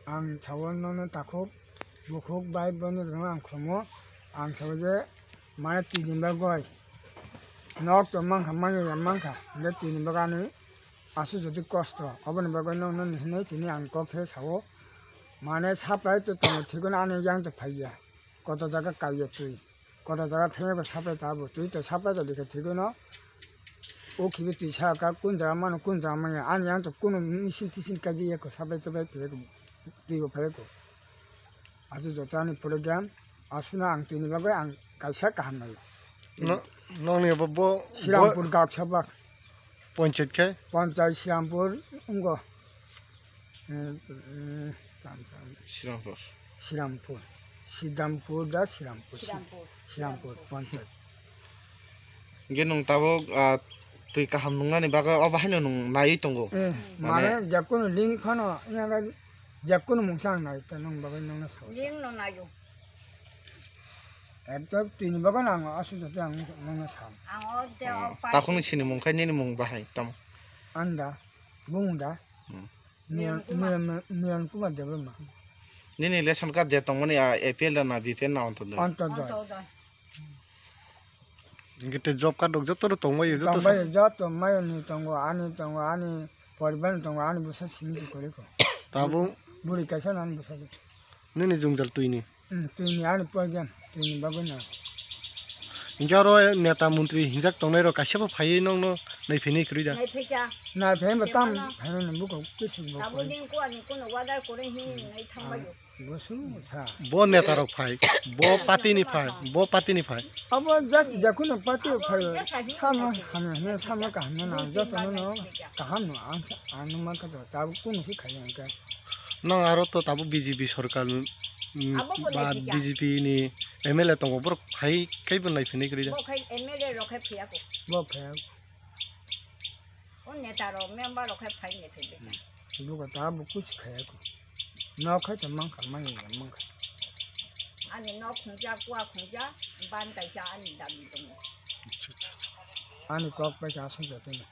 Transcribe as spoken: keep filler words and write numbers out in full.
Ang sao nono takhuk, bukhuk, bai, bono rwno ang khulumo. Ang sao je mane tini bagwi nok to mankha, manya ya mankha, hingke tini bagwi ani aswk jotoi kosto, oboni bagwi nokno hinwi tini ang kok se sao. Mane supply to tongo, thikno ani yang to phaiya. Koto jaga kaiya twi, koto jaga thangya bo supply ta bo twi to supply ta dikhe thwigwino. O khibi twi saka kun jaga mano kun jaga manya ani yang to kunu machine tisin kaji yako supply to bai twi twi bo phai ko. Achu joto ani program aswkno ang tini bagwi ang kaisa kaham nai. No, nokni bo, bo, bo Srirampur Gaksa bak. Panchayat khe? Panchayat Srirampur wngkha. Eh, eh, tam, tam. Srirampur. Srirampur. Sidampur da Srirampur. Srirampur. Srirampur, Panchayat. Hingke nwng tabuk, ah, twi kaham nungnani bagwi obo haino nwng naiwi tongo. Eh, mane mane jakunu link phano, yaga jakunu mungsa ang nai ta nwng bagwi nwngno sao. Link no naio. Ekdom tini bagwi ang aswk jotoi ang nwngno sao. Ang o de o Oh, pai takhukni sini mung khai nini mung bahai tamo? Anda, bung da. Hmm. Miyan, Miyan Kumar. Miyan, Miyan Kumar Debbarma. Nini ration card je tongmani, ah, A P L da na B P L na Antyodoi? Antyodoi. Antyodoi. Hingke te job card rok joto no tongmai, joto sa- Tongmai, joto mayo ni tongo, ani tongo, ani poribar ni tongo, ani bwsa simi se kori ko. Tabuk buri kaisa nani bwsa de. Nini jwngjal twi ni? Hmm, twi ni ani program, twi ni bagwi no. Hingke aro neta montri hinjak tongnai rok kaisa bo phaiwi nokno naiphinwi kwrwi da? Naiphaikha. Naiphai bo tam Tebano. Phainani buko kisi bo Tabuk koi. Din kuani kuno order kore hi nai thangbaio. Bo su sa. Bo neta rok phai, bo party ni phai, bo party ni phai. Abo just jakunu party Abo phai. Just a hin Sama phai. Hanya hanya sama kaham na Bui joto tin no no. Bai kaham no ang sa-, ang no man ka to tabuk kunu si khai ang ka. Nang aro to tabuk B J P sorkar, mm, Abo bo ba naiphaikha. B J P ni M L A tongo, borok phai khai bo naiphinwi kwrwi da. Bo khai M L A rok khai phiya ko. Bo phai. O neta rok, member rok khai phai naiphaikha. Buko ta bo kuch khaya ko. No khai to mang kha, mang ya mang kha. Ani nok khungja, kua khungja, ban kaisa ani dabi tongo. Ani kok pai ka sung jatino.